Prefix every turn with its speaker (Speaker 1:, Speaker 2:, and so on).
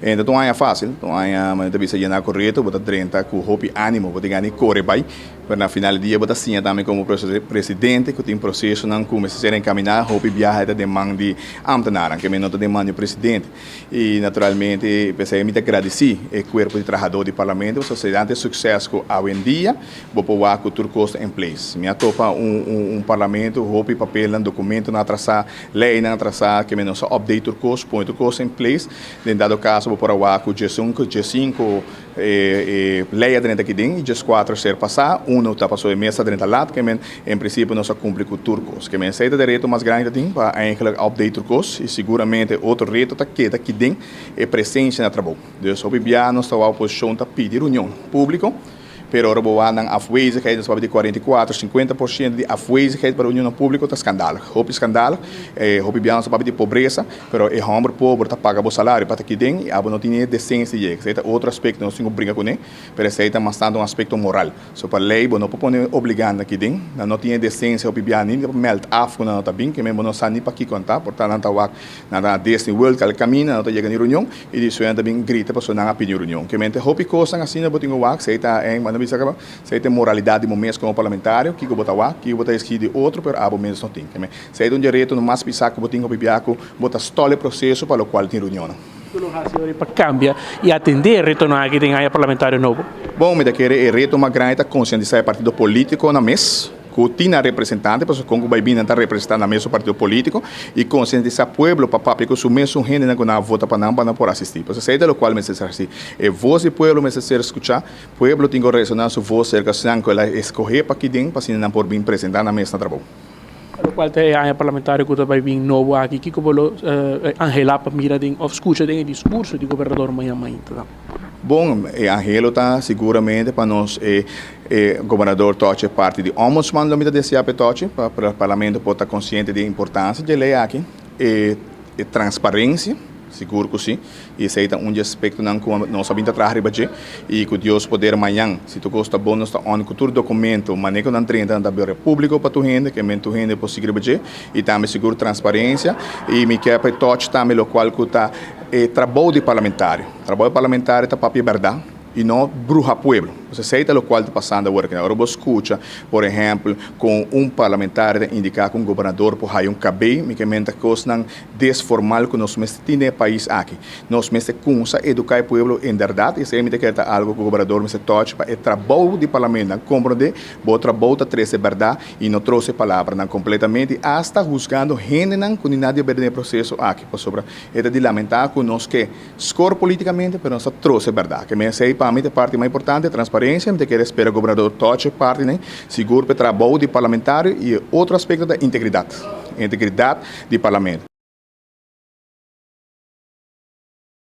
Speaker 1: E no ta un aña fásil, ta un aña manera ta bisa yená ku reto, bo ta drenta ku hopi ánimo, bo tin gana di kore bai, pero na final di dia bo ta siña tambe komo presidente ku tin prosesonan ku mester ser enkaminá, hopi biaha e ta den man di ámtenarnan, ke no ta den man di presidente. I naturalmente p'esei mi ta gradisí e kuerpo di trahadó di parlamento pasobra sedan e sukses ku awendia bo por wak ku tur kos ta in place. Mi a topa un parlamento hopi papelnan, dokumentonan atrasá, Leynan atrasá ke nos a update tur kos, pone tur kos in place. Den dado kaso bo por a wak ku djesun ku djesinku e ley a drenta aki den i djeskuater ser pasá, unu ta pasobra e mes a drenta lat, ke men en prinsipio nos a kumpli ku tur kos. Ke men esei ta e reto mas grandi ta tin pa eigenlijk update tur kos i siguramente otro reto ta keda aki den e presensia na trabou. Dus hopi bia nos ta wak oposishon ta pidi reunion públiko. Pero ora bo wak nan afwezigheid, nos papia di 44, 50% di afwezigheid pa reunionnan públiko ta skandalig. Hopi skandalig. Hopi bia nos ta papia di pobresa, pero e hòmber pober ta paga bo salario pa ta aki den i abo no tin e desensia di yega. Esei ta otro aspekto nos tin ku bringa kuné, pero esei ta mas tantu un aspekto moral. So pa lei bo no por pone obligá nan aki den, nan no tin e desensia hopi bia ni pa mèld af ku nan no ta bin, ke men bo no sa ni pakiko nan ta, por ta nan ta wak nan ta na Disney World kal kaminda, nan no ta yega ni reunion. I di suena ta bin grita pasobra nan a pidi un reunion. Ke mente hopi kosnan asina bo tin ku wak, esei ta en, manda bisa kaba, esei ta e moralidat di bo mes komo parlamentario, kiko bo ta wak, kiko bo ta eskigi di otro, pero abo mes no tin. Ke men, esei ta un di e retonan mas pisá ku bo tin hopi bia ku bo ta stòl e proseso pa lokual tin reunionnan.
Speaker 2: Kiko lo hasi ora pa kambia i atendé e retonan aki den aña parlamentario nobo?
Speaker 1: Bon, mi ta kere e reto mas grandi ta konsientisá e partido polítiko nan mes. Ku tin nan representante, pasobra kon ku bai bin nan ta representá nan mesun partido polítiko i konsientisá pueblo pa papia ku su mesun hendenan ku nan a vota pa nan pa nan por asistí. Pasobra esei ta lokual mester ser hasí. E vos di pueblo mester ser skuchá. Pueblo tin ku resoná su vos serka esnan ku el a eskohé pa kiden pa asina nan por bin presentá nan mes na trabou.
Speaker 2: Lokual ta e aña parlamentario ku ta bai bin nobo aki, kiko bo lo anhelá pa mira den òf skucha den e diskurso di gobernador mañan mainta?
Speaker 1: Bon, e anhelo ta siguramente pa nos e e gobernador tochi e parti di ombudsman lo mi ta desea pa e tochi pa parlamento por ta konsiente di e importansia dje lei aki, e e transparensia, sigur ku si, i esei ta un di e aspektonan ku nos a bin ta traha riba dje i ku Dios poder mañan si tur kos ta bon nos ta on ku tur dokumento manera ku nan drenta nan ta bira públiko pa tur hende ke men tur hende por sigui riba dje i tambe sigur transparensia i mi ke pa e tochi tambe lokual ku ta e trabou di parlamentario. Trabou di parlamentario ta papia bèrdat i no bruha pueblo. Pues esei ta lokual ta pasando awor aki. Ora bo skucha, por ehèmpel, kon un parlamentario ta indiká ku un gobernador por haya un kabei, mi ke menta kosnan desformal ku nos mester tin den e pais aki. Nos mester kumsa eduká e pueblo inderdat i esei mi ta kere ta algu ku gobernador mester tòch pa e trabou di parlamento. Nan komprondé bo trabou ta trese bèrdat i no trose palabranan kompletamente i asta husgando hendenan ku ni nada di haber den e proseso aki pasobra E ta di lamentá ku nos ke skor polítikamente, pero nos ta trose bèrdat. Ke mester pa mi ta e parti mas importante, transparensia. Mi ta kere spera gobernador tòch e parti nei, sigur pa e trabou di parlamentario i e otro aspekto ta integridat, integridat di parlamento.